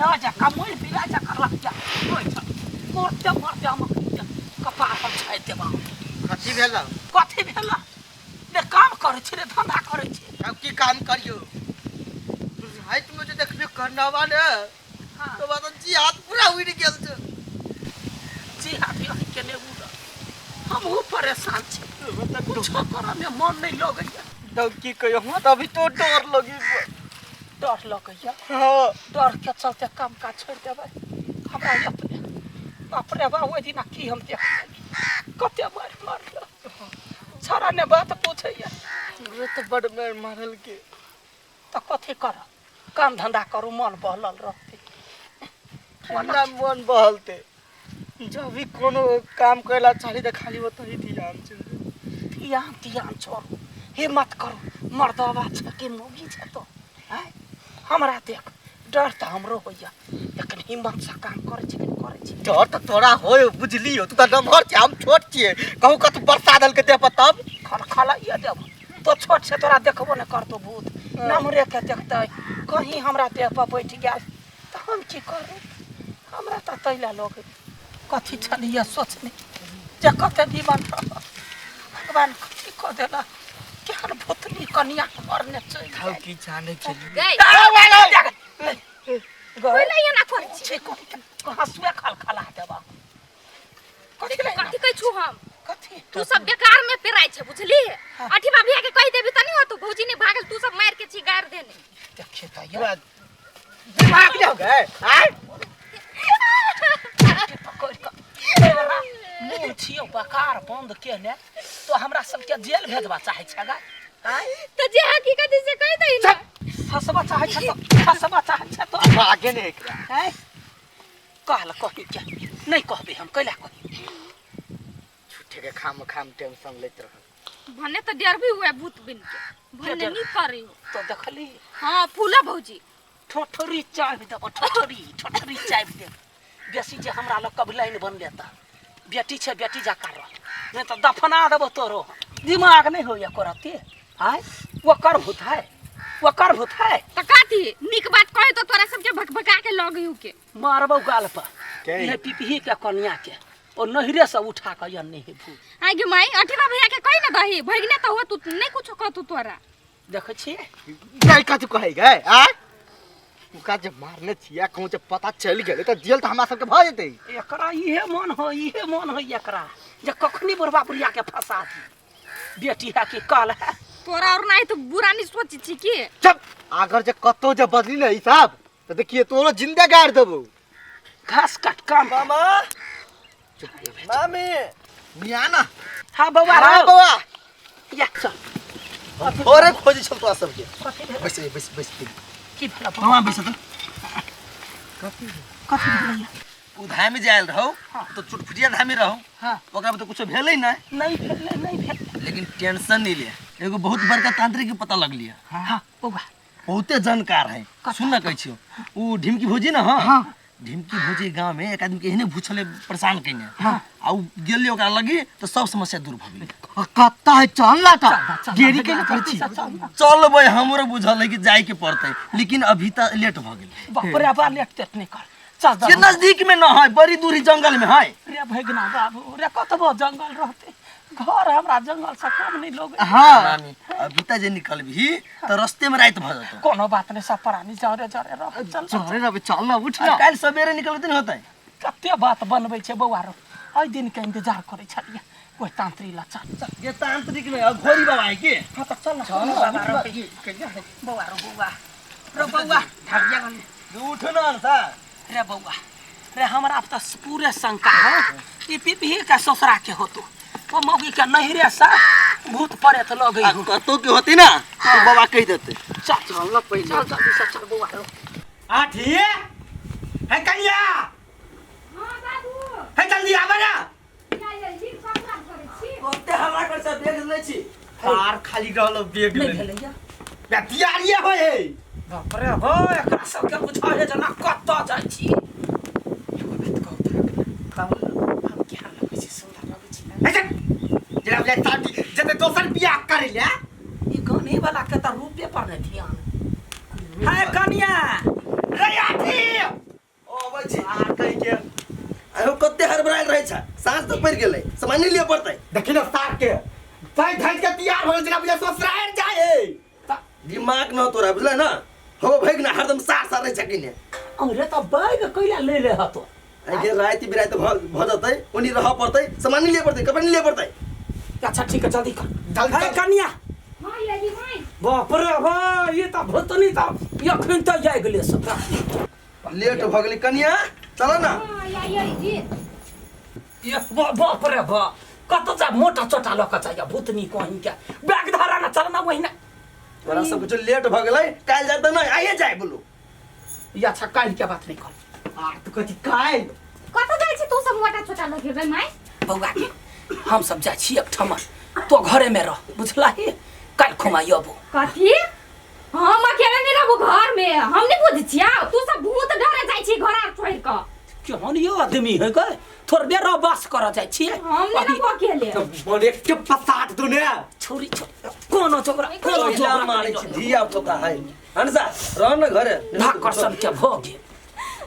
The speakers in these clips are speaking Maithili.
ढेरा जकाँ मोरि बिला जकाँ लग जा होइ छ मरते मरते हम कपार पर छाइ देबा। कथी भेल? कथी भेल ने? काम करै छी ने धंधा करै छी। अब की काम करियो? राति में जे देखबे करनावा ने, तो बात जी हाथ पूरा उड़ि गेल छै। जी हाथ यही के ने उड़ल। हमहूँ परेशान छी, कुछो करऽ में मन नहीं लगैया। तब की कहियो? हमरा तऽ अभी तो डर लगी। डर लगैया? हाँ। डर के चलते काम काज छोड़ि देबै? हमरा अपने बाप रे बा, ओहि दिना की हम देख कते मारि मारल छड़ा ने बात पूछैया। हमरो तऽ बड मारि मारल के। तऽ कथी करब? काम धंधा करू, मन बहलल रहतै। हमरा मन बहलते जब भी कोनो काम करेला चाही तऽ खाली ओतही ध्यान चलि। ध्यान ध्यान छोड़ू, हिम्मत करू। मर्दबा छै कि मौगी छै तो आँय? हमरा देख, डर तऽ हमरो होइया, लेकिन हिम्मत से काम करै छी कि नहि करै छी। डर तऽ तोरा होय, बुझलियो, तू तऽ नमहर छै, हम छोट छियै। कहूँ कतू बरसा देलकै देह पर तब खलखलाइए देब। तो छोट छै, तोरा देखबो नहि करतौ भूत। नमरे के देखतै। कहीं हमरा देह पर बैठ गेल तऽ हम की करू? हमरा तऽ तैला लोग कथी छलियै सोचने जे कते जीवन रहल, भगवान कथी कऽ देला, केहन भूतनी कनिया मरने चलि खाउ गेल। की जाने छलियै? गई गए कोई एना करै छी? छै हँसुए खलखला देबा। कथी लए एना? कथी कहै छु हम? कथी? तू सब बेकार में पेराइ छै, बुझली? हाँ। अठीबा भैया के कहि देबी त नहीं होतो, भौजी ने भागल, तू सब मार के छी गार देने। देखिए तऽ ये दिमाग नहीं हो गए आय? के पकड़ि कऽ तोरा मुँह छियौ बकार बंद केने, तो हमरा सबके जेल भेजबा चाहै छै गा? आँय? त जे हकीकत है से कहि दही ना। फसबा चाहै छै तो, फसबा चाहै छै तो। भागे ने एकरा। आँय? कहल कही के नहीं कहबे हम, कैला कही? झूठे के खाम खाम टेंशन लेत रहल। भने त डर भी हुए भूत बिन के भने डर? नहीं करी हो। तो देखली। हाँ फूला भौजी। ठोठरी चाबि देबो, ठोठरी ठोठरी चाबि देब। बेसी जे हमरा लग कभी लाइन बनले तऽ बेटी छै, बेटी जकाँ रह, नहीं तऽ दफना देबो तोरो। दिमाग नहीं होइया करते? आँय, ओकर भूत है, ओकर भूत है। त काथी नीक बात कहे तो तोरा सबके भकभका के लग के मारबौ गाल पर। के? इहे पिपही के कनिया के ओ नहिरे से उठा के अनने है भूत। आइ गे माई, अठीबा भैया के कहि ना दही, भगने त हो तू नहीं कुछो कहतू तोरा। देखै छियै? नहीं कथी कहै गए आय? ओकरा जे मारने छियै, कहूँ जे पता चलि गेलै तऽ जेल तऽ हमरा सबके भऽ जेतै। एकरा इहे मन हो, इहे मन हो एकरा जे कखनी बुढ़बा बुढ़िया के फंसा दी। बेटी है कि कल है। तोरा और नहीं तो बुरा नहीं सोची छी की? चुप। अगर जे कतौ जे बदली ने ई सब तऽ देखिए तोरो जिंदा गाड़ देबौ। घास काट काम कर। मामा, मामी। मिया ना। हाँ बौआ। हाँ। रौ। बौआ। या चल। थोड़े खोजी छल तोरा सबके। कथी भेल? बैस बैस बैस। की भेल बौआ? मामा बैस तऽ। कथी भेल? उ धामी जायल रहौ। हाँ। तो चुटफुटिया धामी रहौ। हाँ। ओकरा में तो कुछो भेलै नहीं। नहीं भेल, नहीं भेल। लेकिन टेंशन नहीं ले, एगो बहुत बड़का तांत्रिक के पता लगलिए। हाँ बौआ। बहुते जानकार है। सुन ना, कहै छियौ, उ ढिमकी भौजी ने। हाँ। हाँ। ढिमकी भौजी गांव में एक आदमी के एहने भूछले परेशान कइने। हाँ। आ उ गेलियै ओकरा लगी तऽ सब समस्या दूर भऽ गेलै। कत्ता है? चल ना चल, तऽ चल, देरी चल, केना करै छी? चल, चल। चलबै, हमरो बुझल है कि जाय के पड़तै, लेकिन अभी तऽ लेट भऽ गेलै। बाप रे बा, लेट तेट नहीं कर, चल। जे नजदीक में न है, बड़ी दूरी जंगल में है। रे भगना बाबू रे, कतबो जंगल रहते, घर हमरा जंगल से कम नहीं लोग। हाँ। मामी, अभी तऽ जे निकलबही तऽ रस्ते में राति भऽ जेतौ। कोनो बात नहीं, सब प्राणी जरे जरे रह, चल। चल रे, चल ना, उठ आ ना। काल्हि सवेरे निकलबै तऽ नहि होतै? कते बात बनबै छै बौआ रो, एहि दिन के इंतजार करै छलियै। ओहि तांत्रिक ला चल चल। ये तांत्रिक नहीं, अघोरी बाबा है के? हाँ तऽ चल ना। चल बाबा रो, बौआ रो, बौआ रो, बौआ ढाकिया गल। उठो ना अनसा। रे बौआ रे, हमरा तऽ पूरे शंका हो, ई पिपही के ससुरा के होतो, ओ मौगी के नहिरे से भूत प्रेत लगै आ हो। कतौ के होतै ना तो बाबा कहि देतै। चल चल ना पहिले। चल जल्दी से चल बौआ रो। आठी है कनिया। हां बाबू। है, जल्दी आबे ना। या या ही सब काम करै छी। ओते हल्ला कर सब देख लै छी। कार खाली रहल बेग नहि ले। भेलैया? या तियारिये होय है। बाप रे हो, एकरा सबके बुझा है जेना कतऽ जाइ छी। एगो बात कहू तोरा? हम केहन लगै छी? सुन्दर लगै छी ने? है चल जेना बुझाइ शादी जते दोसर बियाह करे ले। ई गनी वाला के तऽ रूपे पर नहि ध्यान है। कनिया रे आठी। चलै छी। आ कहि के आइ हम कते हड़बड़ायल रहै छै, साँझ तक पड़ि गेलै, सामान नहि लिअ पड़तै। देखी ने सार के सही धज के तैयार हो जेना बुझा ससुराल जाए है। दिमाग न तोरा, बुझलै न हो भैग न, हरदम सार सार रहै छै कि ने। अरे तऽ बैग कैला ले ले हतो? आइ के राति बिराति भऽ भऽ जेतै, ओनी रहऽ पड़तै, सामान नहि लिअ पड़तै, कपड़ा नहि लिअ पड़तै। अच्छा ठीक है, जल्दी कर। जल्दी हे कर। कनिया। हाँ ये माई। बाप रे बा, ये तऽ भूतनी तऽ एखन तऽ जाइ गेलै सब। लेट भऽ गेलै कनिया, चल न। हाँ या ये जी। ये बाप रे बा, कतऽ जा मोटा चोटा लऽ कऽ जाइया भूतनी कहीं के? बैग धरा ना, चल ना वही ना। तोरा सब कुछ लेट भऽ गेलै, काल्हि जाय तऽ नहि, आइए जाय बोलू। ये अच्छा, काल्हि के बात नहीं कर। आ तू कथी काल्हि कतऽ जाइ छी तू सब मोटा छोटा लऽ के माई? बौआ के हम सब जाइ छी एकठमा, तो घरे में रह, बुझला ही? काल्हि खुमा अबो। कथी? हम अकेले नहीं रहबो घर में? हम नहीं बुझै छियै, तू सब भूत डरे जाइ छी घर आर छोड़ि कऽ। केहन यो आदमी है गए, थोड़बे रह बास करऽ जाइ छियै। हम नहीं रहबो अकेले। तो बोले के पसाट दू ने। छोरी छोरी, कोनो छोकरा कोनो पहिला छोकरा मारै छी धिया पुता है। हंसा रह न घरे। धाकर सब के भऽ गेल।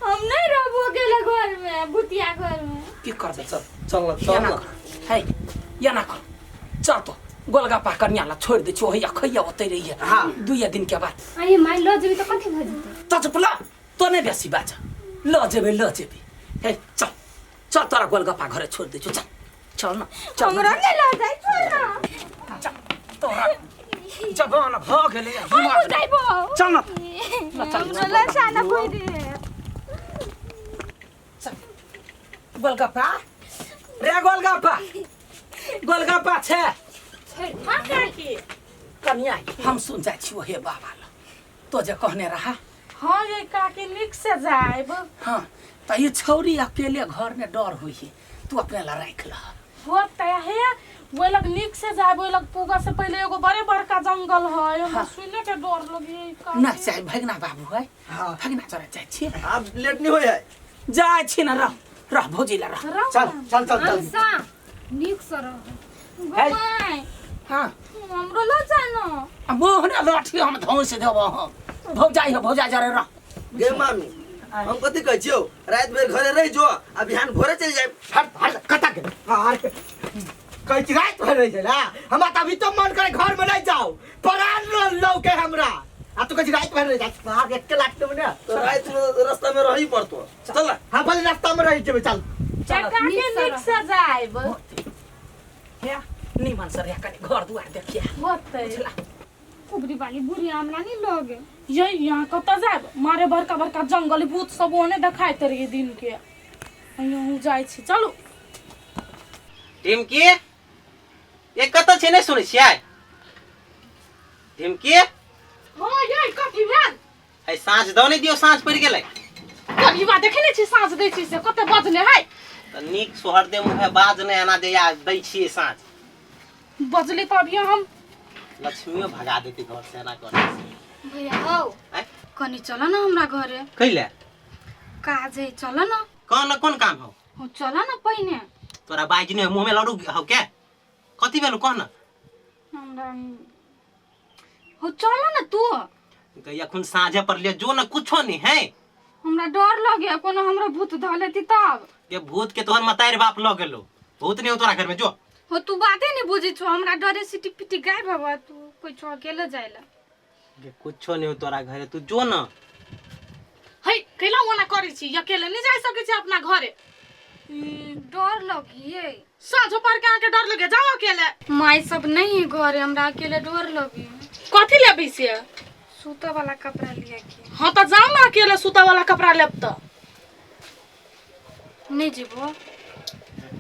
हम नहीं रहबो अकेले घर में, भूतिया घर में। की करबै? चल चल न, चल एना न। कर है, एना कर, चल तो गोलगप्पा कनिया ला छोड़ि दै छियौ, हैया खैया ओतै रहिए। हाँ। दुइये दिन के बाद। अरे माई, लऽ जेबी तऽ कथी भऽ जेतै? तऽ चुप ल, तो नहि बेसी बाज, लऽ जेबै लऽ जेबै। हे चल चल, तोरा गोलगप्पा घरे छोड़ि दै छियौ, चल चल न, चल न। हमरा नहि लऽ जाइ, छोड़ न। चल, तोरा जवान भऽ गेलै हम दिमाग। जाइबो। चल न, ल चल। हमरा लऽ जाना पड़े। चल गोलगप्पा रे, गोलगप्पा, गोलगप्पा छै। हाँ काकी। कनिया, हम सुन जाइ छियौ हे बाबा ल, तो जे कहने रहा। हाँ ये काकी, नीक से जायब। हाँ तऽ ई छौरी अकेले घर में डर होइ है, तू अपने ला राखि लह। होत है वो लग, नीक से जायब। ओहि लग पूगा से पहले एगो बड़े बड़का जंगल है, हमरा सुने के डर लगी। ना चाहे भगना बाबू है। हाँ। भगना चढ़े जाइ छियै। आब लेट नहि होइ है। जाइ छी ने, रह रह भौजी ला रह। चल चल चल चल। अंसा, नीक से रह। है। माई। हाँ। हमरो लऽ जानो। आ मुँह ने लाठी हम धौंस देबो हम। भौजाइ हो, भौजाइ जरे रह। गे मामी, हम कथी कहै छियौ, राति भरि घरे रहि जो आ बिहान भोरे चलि जायब। हट हट, कतऽ गेल? आर के कहै छी राति भरि रहि गेला, हमरा तऽ अभी तो मन करे घर में रहि जाओ, परान लौके हमरा, आ तू कहै छी राति भरि रहि जा। आर एक लाख देबो ने। तो राति में रास्ता में रही पड़तो, चल। हम भले रास्ता में रहि जेबै, चल। काकी, नीक से जायब। हे निमन से रे, कनि घर दुआर देखिए। होतै। बुझला? कुबरी वाली बुढ़ी हमरा नहीं लगे। ये यहाँ कतऽ जायब? मारे बड़का बड़का जंगल, भूत सब ओने देखाइत रही दिन के। यहाँ जाइ छी, चलू। ढिमकी, ये कतऽ छै? नहि सुनै छियै ढिमकी? हाँ ये, कथी भेल? है साँझ दऽ नहि दियौ, साँझ पड़ि गेलै। करीबा देखे नहि छी साँझ दै छी से कते बजले है? तऽ नीक सोहर दे मुँहे बाज नहि एना जे या दै छियै साँझ। बजले तऽ अभी हम लक्ष्मियो भगा देती घर से एना करै से। भैया हौ। आँय? कनी चल न हमरा घरे। कैले? काज है, चल न। कोन कोन काम हौ? हो चल न पहिने। तोरा बाजि नहि मुँहमे लड्डू हौ के? कथी भेलौ, कह न। हमरा हो चल न तू। गई अखन साँझे पर ले जो न, कुछो नहीं है। हमरा डर लगे, कोनो हमरा भूत धऽ लेती तब। के भूत के तोहर मतारि बाप लऽ गेलो, भूत नहीं हो तोरा घर में, जो। हो तू बाते नहीं बुझै छौ, हमरा डरे सिटी पिटी गायब हवा, तू कोई छौ अकेले जाइला। गे कुछो नहीं हो तोरा घरे, तू जो न। है कैला ओना करै छी? अकेले नहीं जा सकै छी अपना घरे? डर लगिए। साँझो पर के अहाँके डर लगे? जाओ अकेले। माई सब नहीं है घरे, हमरा अकेले डर लगे। कथी लेबै से? सूता वाला कपड़ा लिया के। हाँ तऽ जाओ ना अकेले, सूता वाला कपड़ा लेब तऽ। नहीं जेबो।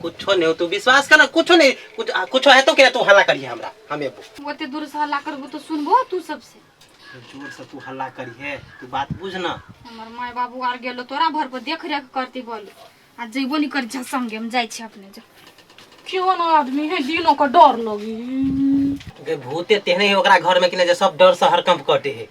कुछो नहीं हो, तू विश्वास कर ना, कुछो नहीं, कुछ कुछो है तो के तू हल्ला करिए हमरा, हम एबो। ओते दूर से हल्ला करबो तो सुनबो तू सबसे? जोर से तू हल्ला करिहे, तू बात बुझ ना। हमर माय बाबू आर गेलो तोरा भर पर देख रेख करती बोल, आ जइबो नहीं कर जा संगे, हम जाइ छी अपने, जा। क्यों ना आदमी है, दिनों का डर लगी। गे भूते तेहने ही ओकरा घर में कि ने जे सब डर से हरकंप कटे है।